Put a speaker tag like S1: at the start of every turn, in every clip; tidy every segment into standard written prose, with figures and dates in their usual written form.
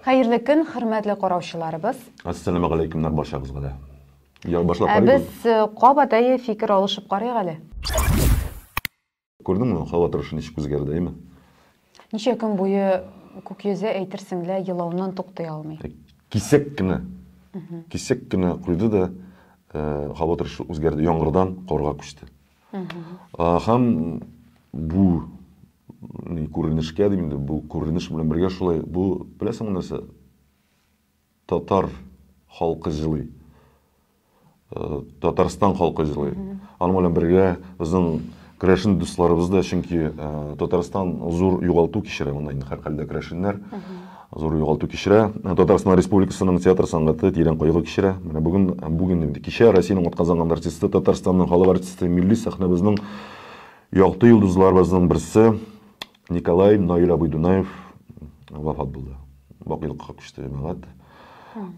S1: Хәерле көн, хөрмәтле караучыларыбыз.
S2: Ассаламу барчагызга да. Я башлап
S1: Ә
S2: карыйк.
S1: без кабат әйе фикер алышып карыйк әле.
S2: Күрдеңме, һава торышы ничек үзгәрде, әйме?
S1: Ничә көн буе күк йөзе әйтерсең лә елауыннан туктый алмый.
S2: Кисәк кенә. Кисәк кенә куйды да, һава торышы үзгәрде, яңгырдан карга күчте. Һәм бу ни күренешкә дим инде, бу күренеш белән бергә шулай, бу беләсеңме нәрсә? Татар халкы җылый. Татарстан халкы җылый. Аның белән бергә безнең керәшен дусларыбыз да, чөнки Татарстан зур югалту кичерә, монда инде һәрхәлдә керәшеннәр зур югалту кичерә. Татарстан Республикасының театр сәнгате тирән кайгы кичерә. Менә бүген, бүген инде кичә Россиянең атказанган артисты, Татарстанның халык артисты, милли сәхнәбезнең якты йолдызларыбызның берсе Николай Наил абый Дунаев вафат булды. Бакыйлыкка күчте җәмәгать.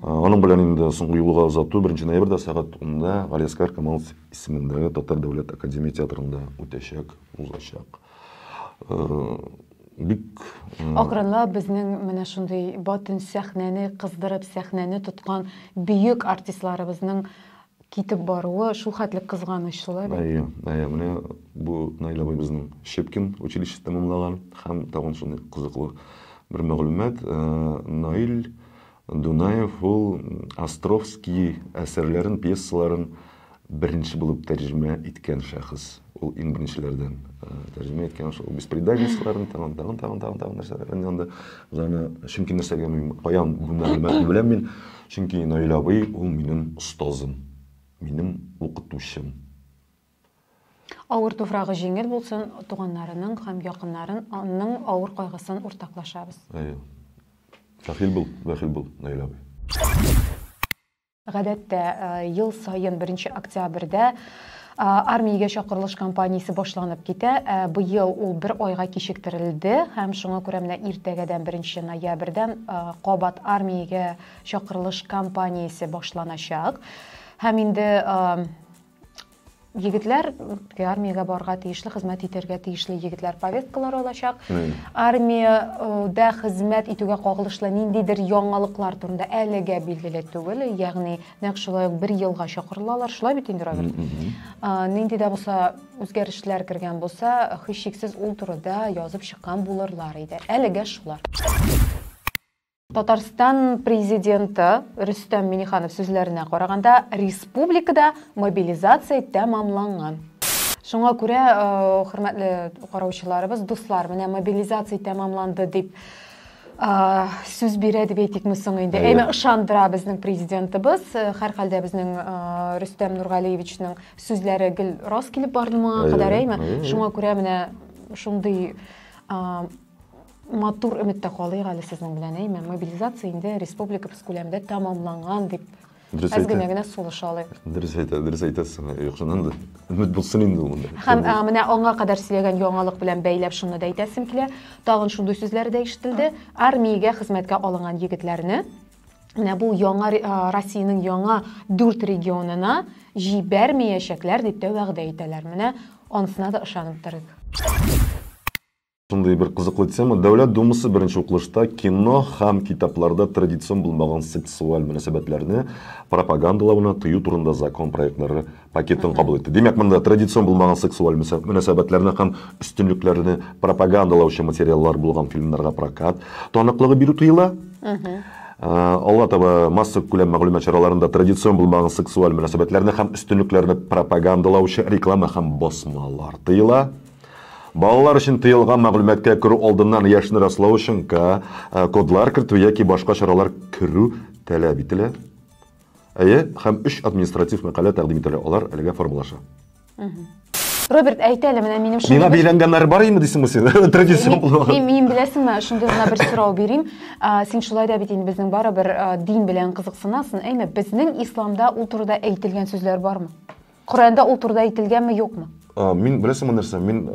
S2: Аның белән инде соңгы юлга озату 1 ноябрьдә сәгать 10-да Галиәсгар Камал исемендәге Татар дәүләт академия театрында үтәчәк, узачак. Бик
S1: Акрынлап безнең менә шундый бөтен сәхнәне кыздырып, сәхнәне тоткан бөек артистларыбызның китеп баруы шул хәтле кызганыч, шулай бит?
S2: Әйе, әйе, менә бу Наил абый безнең Щепкин училищесы тәмамлаган һәм тагын шундый кызыклы бер мәгълүмат, Наил Дунаев ул Островский әсәрләрен, пьесаларын беренче булып тәрҗемә иткән шәхес. Ул иң беренчеләрдән тәрҗемә иткән шул бесприданницаларын, тагын, тагын, тагын, тагын, тагын нәрсәләрен янды. Аны, чөнки нәрсәгә мин каян бу мәгълүматны беләм мин? Чөнки Наил абый ул минем остазым, минем укытучым.
S1: Авыр туфрагы җиңел булсын, туганнарының һәм якыннарының авыр кайгысын уртаклашабыз.
S2: Әйе. Бәхил бул, бәхил бул, Наил абый.
S1: Гадәттә, ел саен 1 октябрьдә армиягә чакырылыш кампаниясе башланып китә. Ә быел ул бер айга кичектерелде һәм шуңа күрә менә иртәгәдән 1 ноябрьдән кабат армиягә чакырылыш кампаниясе башланачак. Һәм инде Егетләр армиягә барырга тиешле, хезмәт итәргә тиешле егетләр повесткалар алачак. Армиядә хезмәт итүгә кагылышлы ниндидер яңалыклар турында әлегә билгеле түгел. Ягъни нәкъ шулай ук бер елга чакырылалар. Шулай бит инде, Роберт? Нинди дә булса үзгәрешләр кергән булса, һичшиксез ул турыда язып чыккан булырлар иде. Әлегә шулар. Татарстан президенты Рөстәм Миниханов сүзләренә караганда, республикада мобилизация тәмамланган. Шуңа күрә, хөрмәтле караучыларыбыз, дуслар, менә мобилизация тәмамланды дип сүз бирә дип әйтикме соң инде? Әйме ышандыра безнең президентыбыз. Һәрхәлдә безнең Рөстәм Нургалиевичның сүзләре гел рас килеп барды моңа кадәр, әйме? Шуңа күрә менә шундый Матур өметтә калыйк әле сезнең белән, әйме? Мобилизация инде республикабыз күләмендә тәмамланган дип әз генә генә сулыш алыйк.
S2: Дөрес әйтә, дөрес әйтәсең. Юк, чыннан да өмет булсын инде ул монда.
S1: Һәм менә аңа кадәр сөйләгән яңалык белән бәйләп шуны да әйтәсем килә. Тагын шундый сүзләр дә ишетелде. Армиягә хезмәткә алынган егетләрне менә бу яңа Россиянең яңа дүрт регионына җибәрмәячәкләр дип тә вәгъдә итәләр. Менә анысына да ышанып торыйк.
S2: Шундый бер кызыклы тема. Дәүләт Думасы беренче укылышта кино һәм китапларда традицион булмаган сексуаль мөнәсәбәтләрне пропагандалауны тыю турында закон проектлары пакетын кабул итте. Димәк, монда традицион булмаган сексуаль мөнәсәбәтләрне һәм өстенлекләрне пропагандалаучы материаллар булган фильмнарга прокат таныклыгы бирү тыела. Алга таба массакүләм мәгълүмат чараларында традицион булмаган сексуаль мөнәсәбәтләрне һәм өстенлекләрне пропагандалаучы реклама һәм басмалар тыела. Балалар өчен тыелган мәгълүматка керү алдыннан яшьне раслау өчен К кодлар кертү яки башка чаралар керү таләп ителә. Әйе, һәм өч административ мәкалә тәкъдим ителә, алар әлегә формалаша.
S1: Роберт, әйт әле, менә минем
S2: шундый Миңа бәйләнгәннәр бар име дисеңме син? Традицион
S1: булмаган. Мин, мин беләсеңме, шундый гына бер сорау бирим. Син шулай да бит инде безнең барыбер дин белән кызыксынасың, әйме? Безнең исламда ул турыда әйтелгән сүзләр бармы? Коръәндә ул турыда әйтелгәнме, юкмы?
S2: Мин беләсеңме нәрсә, мин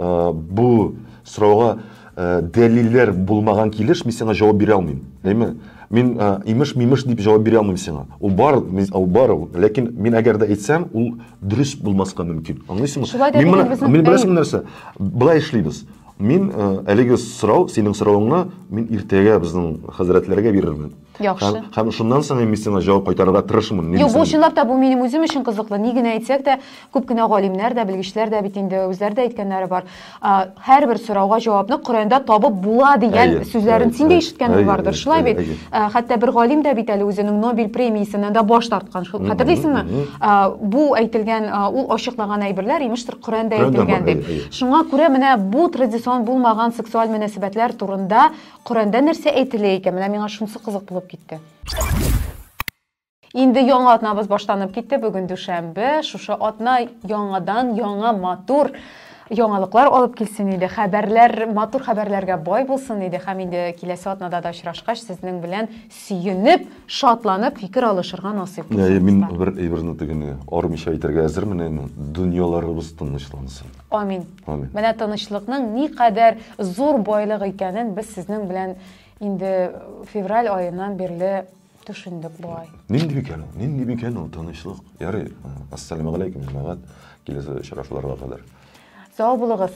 S2: бу сорауга дәлилләр булмаган килеш мин сиңа җавап бирә алмыйм. Әйме? Мин имеш-мимеш дип җавап бирә алмыйм сиңа. Ул бар, ул бар, ләкин мин әгәр дә әйтсәм, ул дөрес булмаска мөмкин. Аңлыйсыңмы?
S1: Шулай да
S2: мин моны, мин беләсеңме нәрсә? Былай эшлибез. Мин э, әлеге сорау, синең соравыңны мин иртәгә безнең хәзрәтләргә бирермен.
S1: Яхшы.
S2: Һәм, һәм шуннан соң мин сиңа җавап кайтарырга тырышырмын.
S1: Юк, бу чынлап та бу минем үзем өчен кызыклы. Ни генә әйтсәк тә, күп кенә галимнәр дә, белгечләр дә бит инде үзләре дә әйткәннәре бар. Һәрбер сорауга җавапны Коръәндә табып була дигән сүзләрен син дә ишеткәнең бардыр, шулай бит? Хәтта бер галим дә бит әле үзенең Нобель премиясеннән дә баш тарткан. Хәтерлисеңме? Бу әйтелгән, ул ачыклаган әйберләр имештер Коръәндә әйтелгән дип. Шуңа күрә менә бу традицион булмаган сексуаль мөнәсәбәтләр турында Коръәндә нәрсә әйтелә икән? Менә миңа шунысы кызык булып китте. Инде яңа атнабыз башланып китте. Бүген дүшәмбе. Шушы атна яңадан яңа матур яңалыклар алып килсен иде. Хәбәрләр, матур хәбәрләргә бай булсын иде. Һәм инде киләсе атнада да очрашкач, сезнең белән сөенеп, шатланып фикер алышырга насыйп
S2: булсын. Мин бер әйберне тегене армыйча әйтергә әзермен, дөньяларыбыз тынычлансын.
S1: Амин. Амин. Менә тынычлыкның никадәр зур байлык икәнен без сезнең белән инде февраль аеннан бирле төшендек бугай.
S2: Нинди микән ул? Нинди микән ул тынычлык? Ярый, ассаламу алейкум, җәмәгать. Киләсе очрашуларга кадәр.
S1: Сау булыгыз.